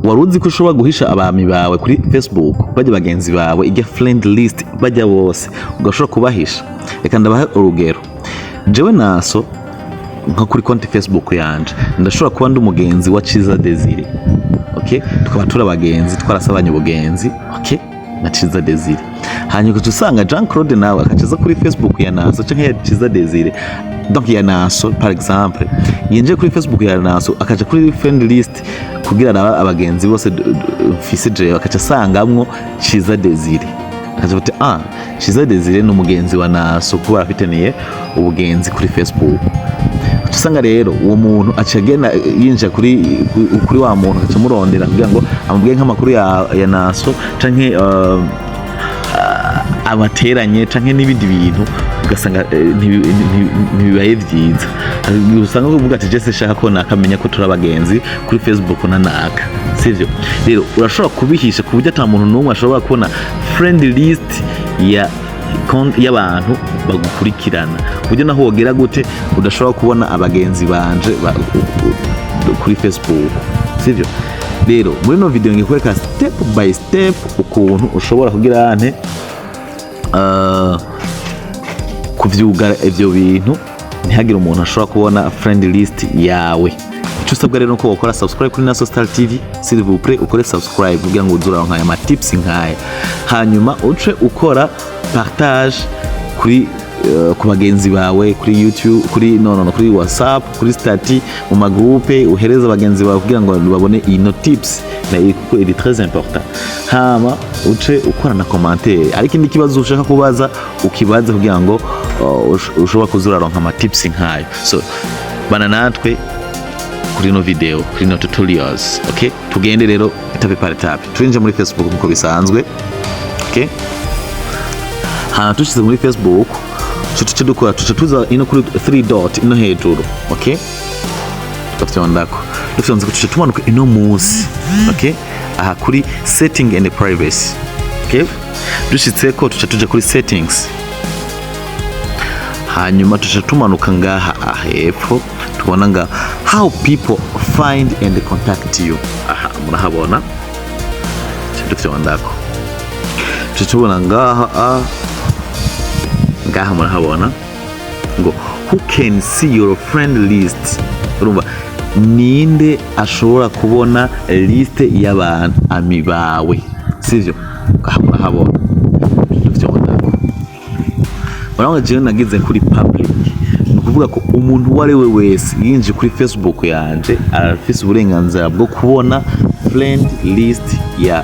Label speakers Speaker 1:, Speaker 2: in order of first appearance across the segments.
Speaker 1: Wari uzi ko ushobora guhisha aba amis bawe kuri Facebook, bajya bagenzi bawe, ijya friend list, bajya bose ugashobora kubahisha? Reka ndabahe urugero. Jewe naso nka kuri konti Facebook yanje ndashobora kuba ndi umugenzi wa Ciza Desire, okay? Tukaba turi abagenzi, twarasabanye ubugenzi, okay, na Ciza Desire. Hanyuma ugaca usanga Jean Claude nawe akaciza kuri Facebook ya Naso canke ya Ciza Desire, donc ya Naso par exemple, yinjiye kuri Facebook ya Naso, akaja kuri friend list kugira arabe abagenzi bose mfise jewe, akaca asangamwo Ciza Desire, akaca ati: "Ah, Ciza Desire ni umugenzi wa Naso," kuba barafitaniye ubugenzi kuri Facebook. Uca usanga rero uwo muntu aca agenda yinjira kuri wa muntu, agaca amurondera kugira ngo amubwire nk'amakuru ya Naso canke abateranye canke n'ibindi bintu, ugasanga ntibibaye vyiza. Usanga uvuga ati: "Jese shaka ko nakamenya ko turi abagenzi kuri Facebook na naka." Sivyo? Rero urashobora kubihisha ku buryo ata muntu n'umwe ashobora kubona friend list ya y'abantu bagukurikirana, ku buryo naho wogera gute udashobora kubona abagenzi banje kuri Facebook. Sivyo? Rero muri no video ngiye kwereka step by step ukuntu ushobora kugira ante kuvyugara ivyo bintu, ntihagire umuntu ashobora kubona friend list yawe. Icyo usabwa rero nuko wakora subscribe kuri Naso Star TV. S'il vous plaît, ukore subscribe kugira ngo uze uraronka aya matips nkaya, hanyuma uce ukora partage kuri ku bagenzi bawe, kuri YouTube, kuri no no, no kuri WhatsApp, kuri statut, mu magroupe, uhereza bagenzi bawe kugira ngo babone ino tips na kuko iri très important. Hama uce ukora na commentaire, ariko ikindi kibazo ushaka kubaza ukibaze, kugira ngo ushobora kuza uraronka ama tips nkayo. So bana natwe kuri ino video, kuri ino tutorials. Okay, tugende rero étape par étape. Turinje muri Facebook nkuko bisanzwe, okay? Hanyuma tushize muri Facebook, ico tuce dukora, tuce tuza ino kuri 3 dot ino hejuru, okay? Tugafyondako. Dufyonze, tuce tumanuka ino munsi, okay, aha kuri setting and privacy, okay? Dushitseko, tuce tuja kuri settings, hanyuma tuca tumanuka ngaha hepfo, tubona nga "How people find and contact you". Aha murahabona. Tuca dufyondako, tuca tubona ngaha, ngaha murahabona ngo "Who can see your friend list?" Urumva, ninde ashobora kubona liste y'abantu amis bawe? Sivyo? Ngaha murahabona. Dufyondako, urabona jewe nagize kuri public. Ni ukuvuga ko umuntu uwo ari we wese yinjiye kuri Facebook yanje arafise uburenganzira bwo kubona friend list ya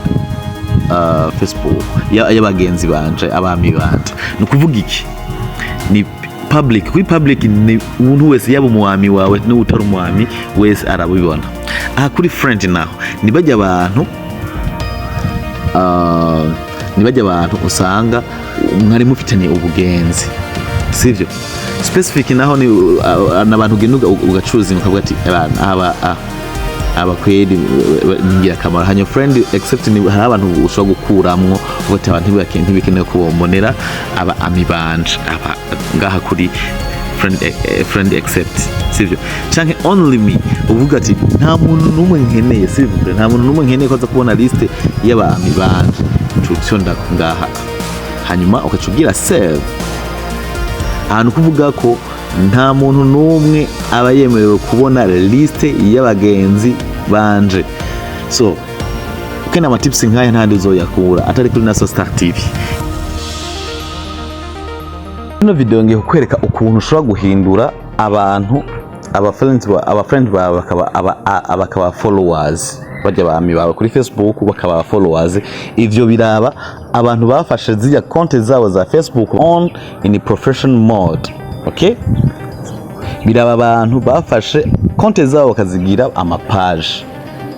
Speaker 1: Facebook y'abagenzi banje, aba amis banje. Ni ukuvuga iki? Ni public. Kuri public ni umuntu wese, yaba umu ami wawe n'utari umu ami wese arabibona. Aha kuri friend naho ni bajya abantu ni bajya abantu usanga mwari mufitanye ubugenzi. Sivyo? Specific naho ni n'abantu ugenda ugacuruza, ukavuga ati: "Abantu aba aba kweri ni ingirakamaro." Hanyuma friend except ni hari abantu ushobora gukuramwo, uvuga ati: "Abantu ntibikenewe ko bombonera aba amis banje aba ngaha kuri friend except." Sivyo? Canke only me, uvuga ati: "Nta muntu n'umwe nkeneye, sivyo? Nta muntu n'umwe nkeneye ko aza kubona liste y'aba amis banje." Uca ngaha, hanyuma ugaca ugira save. Ahantu kuvuga ko nta muntu n'umwe aba yemerewe kubona liste y'abagenzi banje. So ukeneye amatips nk'aya, ntandi uzoyakura atari kuri Naso Star TV. Ino video ngiye kukwereka ukuntu ushobora guhindura abantu aba friend bawe bakaba followers, bajya ba amis bawe kuri Facebook bakaba followers. Ivyo biraba abantu bafashe ziriya konti zabo za Facebook on in professional mode, okay? Biraba abantu bafashe konti zabo bakazigira amapage.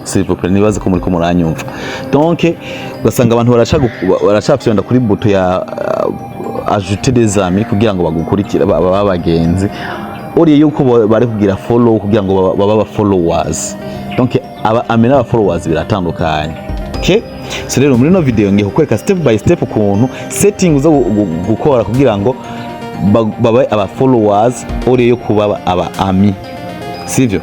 Speaker 1: S'il vous plaît, nibaze ko muriko muranyumva. Donc ugasanga abantu baracafyonda kuri bouton ya ajouter des amis kugira ngo bagukurikire, babe abagenzi, uriye yuko bari kugira follow kugira ngo babe aba followers. Donc aba amis n'aba followers biratandukanye, okay? So rero muri no video ngiye kukwereka step by step ukuntu setting zo gukora kugira ngo babe aba followers uriye yo kuba aba amis. Sivyo?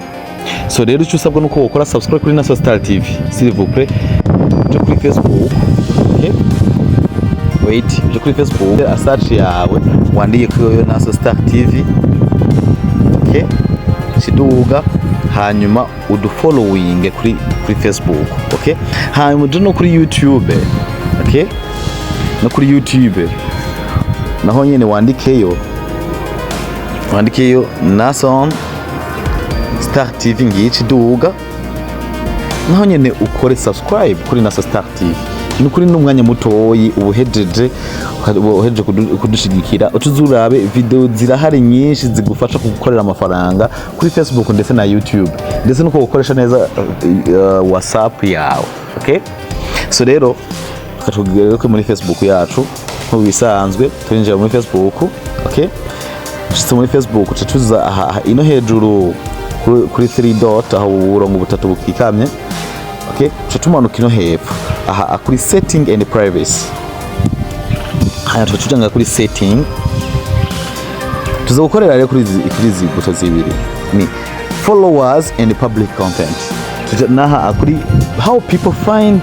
Speaker 1: So rero icyo usabwa nuko wokora subscribe kuri Naso Star TV, s'il vous plaît. Uje kuri Facebook, okay? Wait, uje kuri Facebook, search yawe wandike ko Naso Star TV, okay? Kiduga, hanyuma udufollowing kuri Facebook, okay? Hanyuma uje no kuri YouTube, okay? No kuri YouTube naho nyene wandikeyo Nason Star TV, ngiyi iduga, naho nyene ukore subscribe kuri Naso Star TV. Ni ukuri n'umwanya mutoyi ubuhejeje kudushigikira. Ucuze urabe video, zirahari nyinshi zigufasha gukorera amafaranga kuri Facebook ndetse na YouTube, ndetse no gukoresha neza WhatsApp yawe, okay? So rero tukatubwira ko muri Facebook yacu, nk'ubu bisanzwe, turinjira muri Facebook, okay? Ushitse muri Facebook, uca tuza aha ino hejuru kuri 3 dot, aho uburongo butatu bukikamye, okay? Uca tumanuka ino hepfo aha kuri setting and privacy, hanyuma tuca tuja ngaha kuri setting. Tuza gukorera rero kuri izi buto zibiri, ni followers and public content. Tuja naha kuri how people find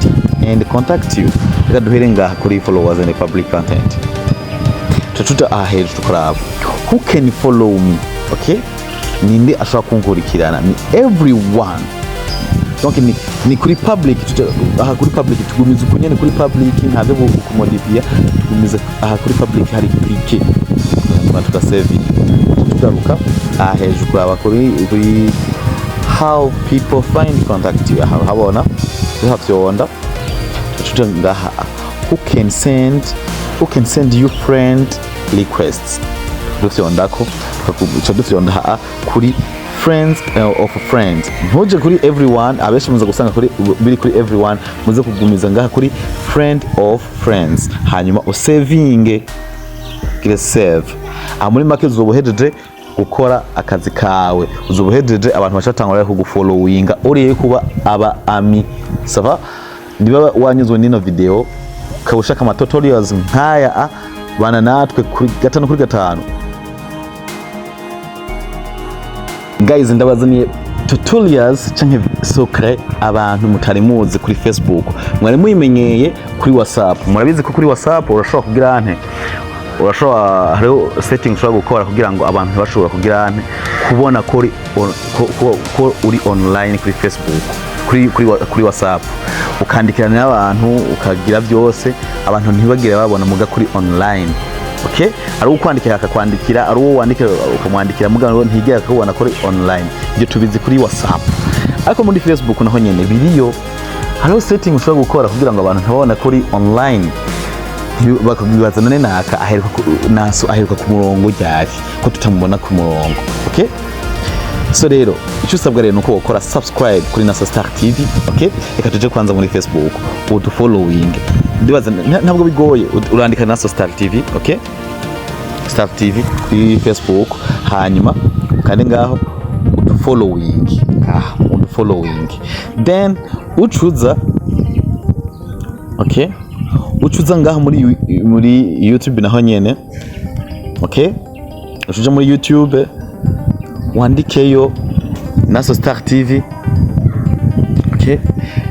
Speaker 1: and contact you. Reka duhere ngaha kuri followers and public content. Tuca tuja aha hejuru, tukaraba who can follow me, okay? Ninde ashobora kunkurikirana? Ni everyone, donc ni kuri public. Aha kuri public tugumiza uko nyene kuri public, ntabyo kumodifiya. Tugumiza aha kuri public, hari click, hanyuma tugasave. Tugaruka aha hejuru kuraba kuri how people find contact you. Aha habona tuhafyonda, tuca ngaha who can send you friend requests. Dufyondako, tuca dufyonda aha kuri friends of friends. Ntuje kuri everyone, abenshi muza gusanga kuri biri kuri everyone. Muze kugumiza ngaha kuri friend of friends, hanyuma usevinge, gire save. Aha muri make uzoba uhejeje gukora akazi kawe, uzoba uhejeje. Abantu bacatangura kugufollowinga uriye kuba aba ami. Ça va? Niba wanyuzwe n'ino video, ukaba ushaka ama tutorials nk'aya, bana natwe kuri gatanu kuri gatanu. Guys, ndabazaniye tutorials canke secret abantu mutari muzi kuri Facebook, mwari muyimenyeye kuri WhatsApp. Murabizi ko kuri WhatsApp urashobora kugira nte? Urashobora, hariho setting ushobora gukora kugira ngo abantu ntibashobora kugira nte? Kubona ko uri ko uri online kuri Facebook, kuri WhatsApp, ukandikirana n'abantu, ukagira byose, abantu ntibagire babona muga kuri online, okay? Ari ukwandikira akakwandikira, ari uwo wandikira ukamwandikira, muga ntigera akakubona kuri online. Ibyo tubizi kuri WhatsApp, ariko muri Facebook naho nyene biriyo. Hariho setting ushobora gukora kugira ngo abantu ntibabone kuri online, bakabibaza none naka aheruka naso aheruka ku murongo ryari, ko tutamubona ku murongo, okay? So rero icyo usabwa rero nuko wokora subscribe kuri Nasa Star TV, okay? Reka tuje kwanza muri Facebook udu following. Ndibaza ntabwo bigoye. Urandika Nasa Star TV, okay? Star TV kuri Facebook, hanyuma ukande ngaho udu following, ngaha udu following, then ucuza, okay, ucuza ngaha muri YouTube naho nyene, okay? Ucuja muri YouTube, wandikeyo Naso Star TV, okay?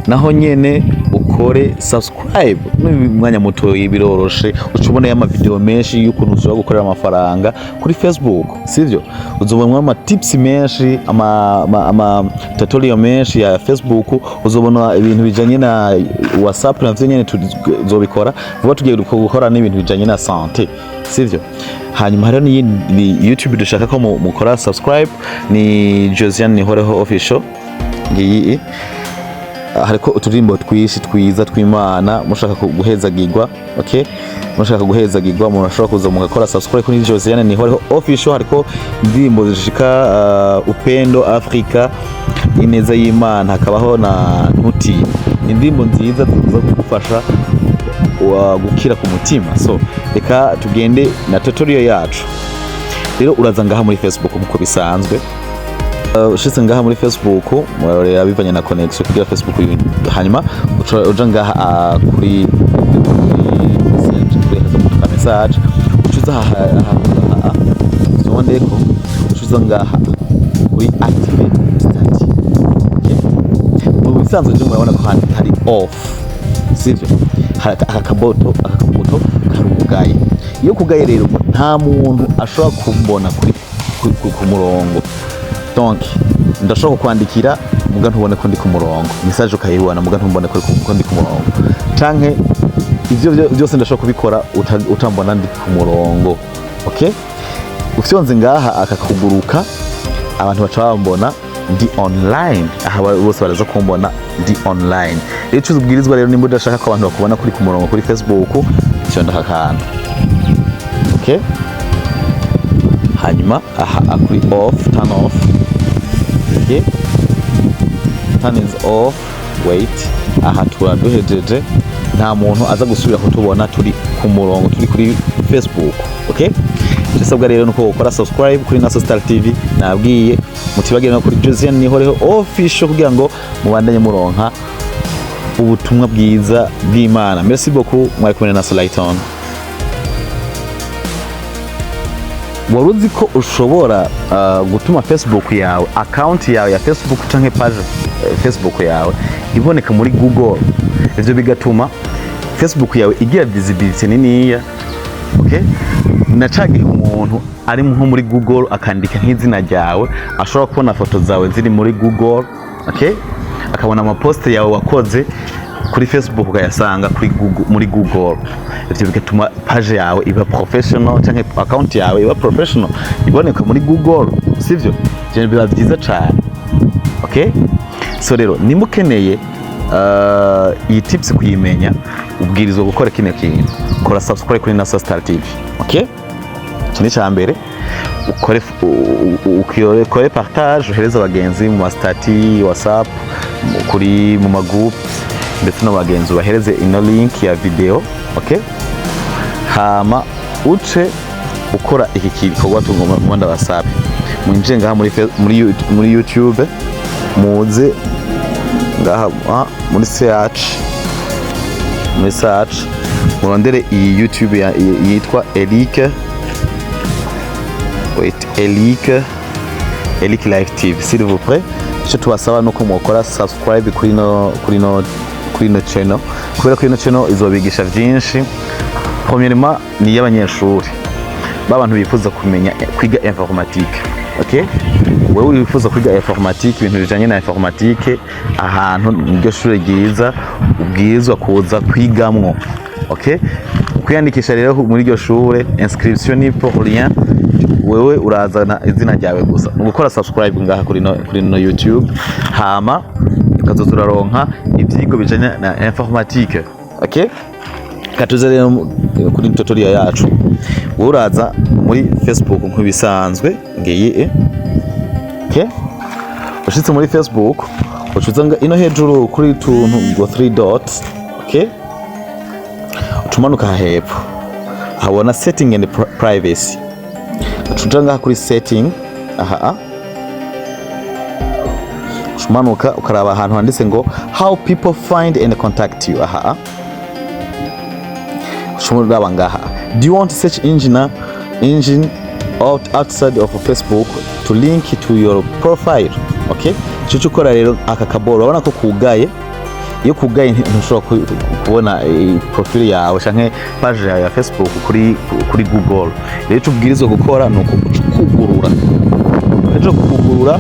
Speaker 1: Naho nyene ukore subscribe n'umwanya muto, biroroshe. Uca ubona ama video menshi y'ukuntu ushobora gukorera amafaranga kuri Facebook, sivyo? Uzobona ama tips menshi, ama tutorial menshi ya Facebook. Uzobona ibintu bijanye na WhatsApp, navyo nyene tuzobikora vuba. Tugiye gukora n'ibintu bijanye na santé, sivyo? Hanyuma hariho n'iyindi YouTube dushaka ko mukora subscribe, ni Josiane Nihoreho Official. Ngiyi, hariko uturirimbo twishi twiza tw'Imana. Mushaka guhezagirwa, okay? Mushaka guhezagirwa, murashobora kuza mugakora subscribe kuri Josiane Nihoreho Official. Hariko indirimbo zishika Upendo Africa, Ineza y'Imana, hakabaho na Ntuti, indirimbo nziza ziza kugufasha gukira ku mutima. So reka tugende na tutorial yacu. Rero uraza ngaha muri Facebook nkuko bisanzwe. Ushitse ngaha muri Facebook, murarorera bivanye na connection kugira Facebook, hanyuma uja ngaha kuri message, kuri akabuto ka message. Ucuza aha zondeko, ucuza ngaha kuri activate status. Bisanzwe je murabona ko hari off, sivyo? Hari aka kabuto karugaye. Iyo kugaye rero, nta muntu ashobora kumbona kuri ku murongo. Donc ndashobora kukwandikira muga ntubone ko ndi ku murongo, message ukayibona muga ntubone ko ndi ku murongo, canke ivyo byose ndashobora kubikora utambona ndi ku murongo. Okay, ufyonze ngaha akakuguruka, abantu baca bambona ndi online. Aha bose baraza kumbona ndi online. Rero icyo ubwirizwa rero, nimba udashaka ko abantu bakubona kuri ku murongo kuri Facebook, fyonda aka kantu. Okay, hanyuma aha kuri off, turn off. Okay, turn is off. Wait, aha turaduhejeje, nta muntu aza gusubira kutubona turi ku murongo, turi kuri Facebook. Okay, icyo usabwa rero nuko ukora subscribe kuri Naso Star TV, nabwiye mutibagire no kuri Josiane Nihoreho Official, kugira ngo mubandanye muronka ubutumwa bwiza bw'Imana. Merci beaucoup, mwari kumwe na Naso Lighton. Wari uzi ko ushobora gutuma Facebook yawe, account yawe ya Facebook canke page Facebook yawe iboneka muri Google, ivyo bigatuma Facebook yawe igira visibility niniya? Okay, na ca gihe umuntu ari nko muri Google akandika nk'izina ryawe, ashobora kubona foto zawe ziri muri Google. Okay, akabona amaposte yawe wakoze kuri Facebook, ukayasanga kuri Google, muri Google. Ivyo bigatuma page yawe iba professional canke account yawe iba professional, iboneka muri Google, sivyo? Ivyo biba vyiza cane. Okay, so rero nimba ukeneye iyi tips kuyimenya, ubwirizwa gukora kino kintu: kora subscribe kuri Nasa Star TV. Okay, iki ni icya mbere. Ukore partage, uhereze abagenzi mu ma status WhatsApp, kuri mu ma groups, ndetse n'abagenzi ubahereze ino link ya video. Okay, hama uce ukora iki gikorwa tugomba ndabasabe. Mwinjire ngaha muri YouTube, muze ngaha muri search murondere iyi YouTube yitwa Eric, wait, Eric Live TV, s'il vous plaît. Icyo tubasaba nuko mukora subscribe kuri no channel, kubera ko ino channel izobigisha vyinshi. Premièrement, ni iy'abanyeshuri b'abantu bifuza kumenya kwiga informatique. Okay, wewe wifuza kwiga informatique, ibintu bijanye na informatique, ahantu niryo shure ryiza ubwirizwa kuza kwigamwo. Okay, kwiyandikisha rero muri iryo shure, inscription ni pour rien, wewe urazana izina ryawe gusa. Ni ugukora subscribe ngaha kuri no YouTube, hama ukazoza uraronka ivyigwa bijanye na informatique. Okay, katuze rero kuri tutorial yacu. Wowe uraza muri Facebook nk'ibisanzwe, ngiyi. Okay, ushitse muri Facebook, ucuza ino hejuru kuri tuntu ngo three dots. Okay, ucumanuka hepfo habona setting and privacy, ucuja ngaha kuri setting. Aha ucumanuka ukaraba ahantu handitse ngo "How people find and contact you". Aha ucuraba ngaha: "Do you want search engine outside of Facebook to link to your profile?" Okay, icyo ukora rero, aka kaboro urabona ko kugaye. Iyo kugaye, ntushobora kubona profile yawe canke page yawe ya Facebook kuri Google. Rero icyo ubwirizwa gukora ni ukugurura. Ejo kugurura,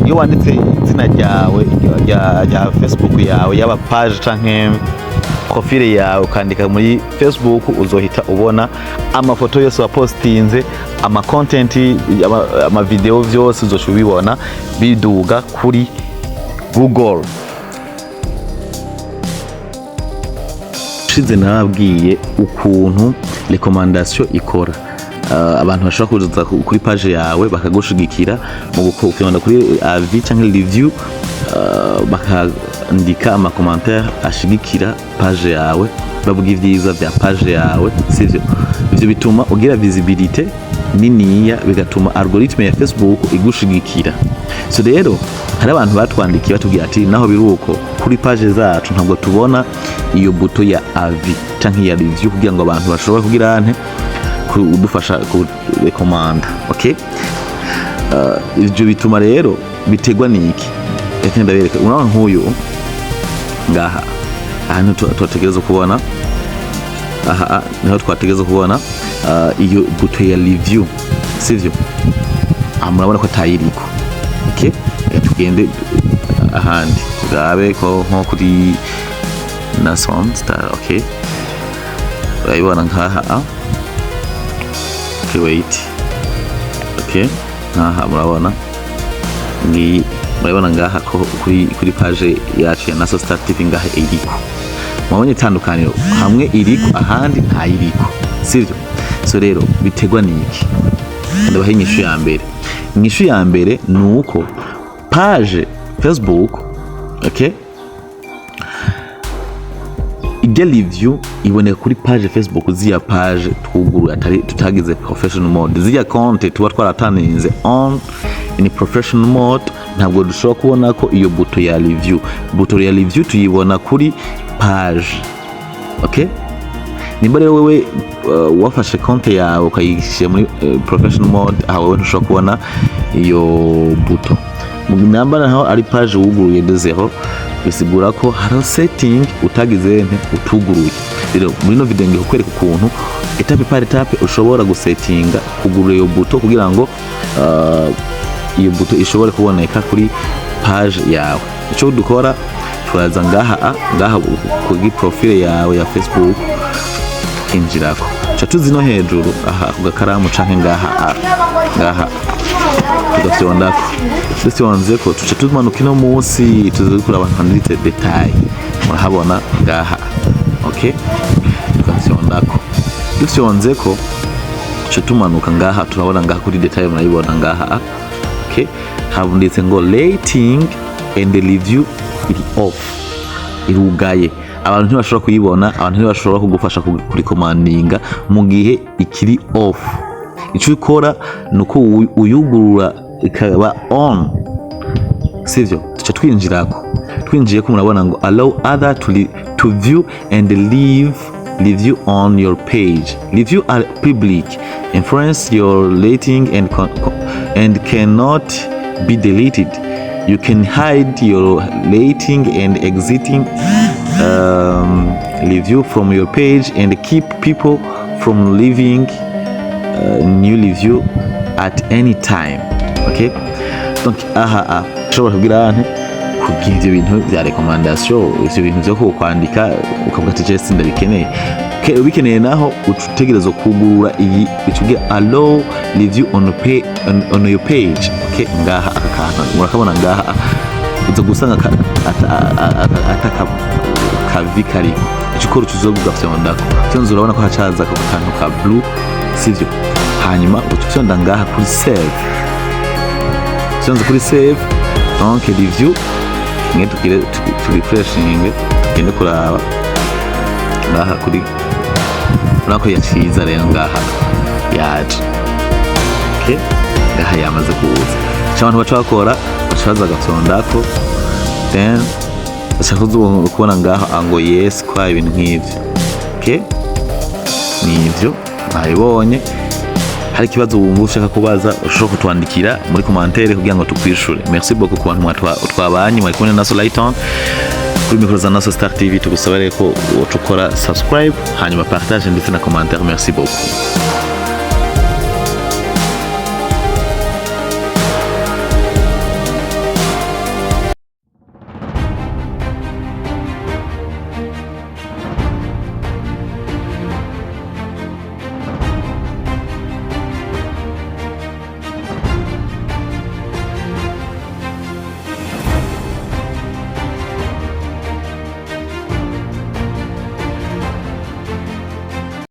Speaker 1: iyo wanditse izina ryawe rya Facebook yawe, yaba page canke profile yawe, ukandika muri Facebook, uzohita ubona amafoto yose wapostinze, ama content, ama video, vyose uzoca ubibona biduga kuri Google. Ushize nababwiye ukuntu recommandation ikora. Abantu bashobora kuza kuri page yawe bakagushigikira mu gukanda kuri avis canke review, bakandika ama commentaire ashigikira page yawe, bavuga ivyiza vya page yawe, sivyo? Ivyo bituma ugira visibilité niniya, bigatuma algorithme ya Facebook igushigikira. So rero hari abantu batwandikiye batubwira ati naho biruko, kuri page zacu ntabwo tubona iyo bouton ya avis canke ya review kugira ngo abantu bashobore kugira ante kudufasha kurekomanda. Okay, ivyo bituma rero biterwa niki? Reka ndabereka. Urabona nk'uyu Ngaha aha niho twategerezwa kubona, aha niho twategerezwa kubona iyo bouton ya review, sivyo? Aha murabona ko atayiriko. Okay, reka tugende ahandi turabe ko nko kuri Nason Star. Okay, urayibona nkaha. Okay, wait. Okay, nkaha murabona ngiyi, murabona ngaha ko kuri page yacu ya Naso Star TV ngaha iriko. Murabonye itandukaniro? Hamwe iriko, ahandi ntayiriko, sivyo? So rero biterwa niki? Ndabaha inyishu ya mbere. Inyishu ya mbere ni uko page Facebook, okay, ijya review iboneka kuri page Facebook ziya page twuguruye atari tutagize professional mode, ziriya konte tuba twaraturninze on in professional mode. Ntabwo dushobora kubona ko iyo bouton ya review, bouton ya review tuyibona kuri page. Okay, nimba rero wewe wafashe konte yawe ukayishyira muri professional mode, aha wewe ntushobora kubona iyo bouton. Namba naho ari page wuguruye de zéro, bisigura ko hariho setting utagize nte utuguruye. Rero muri ino video ngiye kukwereka ukuntu étape par étape ushobora gusettinga, kugurura iyo bouton kugira ngo iyo bouton ishobore kuboneka kuri page yawe. Icyo dukora, turaza ngaha, ngaha kuri profile yawe ya Facebook, tukinjirako, ca tuzi no hejuru aha ku gakaramu canke ngaha, ngaha tugafyondako. Dufyonzeko, tuca tumanuka ino munsi, tuza kuraba ahantu handitse détails. Murahabona ngaha. Okay, tugafyondako. Dufyonzeko, tuca tumanuka ngaha, turabona ngaha kuri détails. Murayibona ngaha. Okay, handitse ngo rating and review iri off, irugaye, abantu ntibashobora kuyibona, abantu ntibashobora kugufasha kuricommandinga mu gihe ikiri off. Icyo ukora ni uko uyugurura ikaba on, sivyo? Tuca twinjirako. Twinjiyeko, murabona ngo allow other to view and leave review on your page. Review are public, influence your rating and cannot be deleted. You can hide your rating and exiting review from your page and keep people from leaving new review at any time. Okay, donc aha ushobora kugira nte kugira ivyo bintu vya recommandation, ivyo bintu vyo kwandika ukavuga ati je sindabikeneye. Okay, ubikeneye naho uca utegerezwa kugurura iyi itubwira allow review on your page. Okay, ngaha aka kantu murakabona ngaha, uza gusanga ata kavi kariko. Ico ukora, uca uza ugafyondako. Fyonze, urabona ko hacaza ako kantu ka blue, sivyo? Hanyuma uca ufyonda ngaha kuri save. Fyonze kuri save, donc review mwe tugire tu refreshinge, tugende kuraba ngaha kuri, urabona ko yaciza rero ngaha yaje. Okay, ngaha yamaze kuza. Ico abantu baca bakora, baca baza bagafyondako, then baca kubona ngaha ngo yes kwa ibintu nk'ivyo. Okay, nivyo mwabibonye. Hari ikibazo wumva ushaka kubaza, ushobora kutwandikira muri commentaire kugira ngo tukwishure. Merci beaucoup ku bantu twabanye. Mwari kumwe na Naso Lighton kuri micro za Naso Star TV. Tugusaba rero ko woca ukora subscribe, hanyuma partage ndetse na commentaire. Merci beaucoup.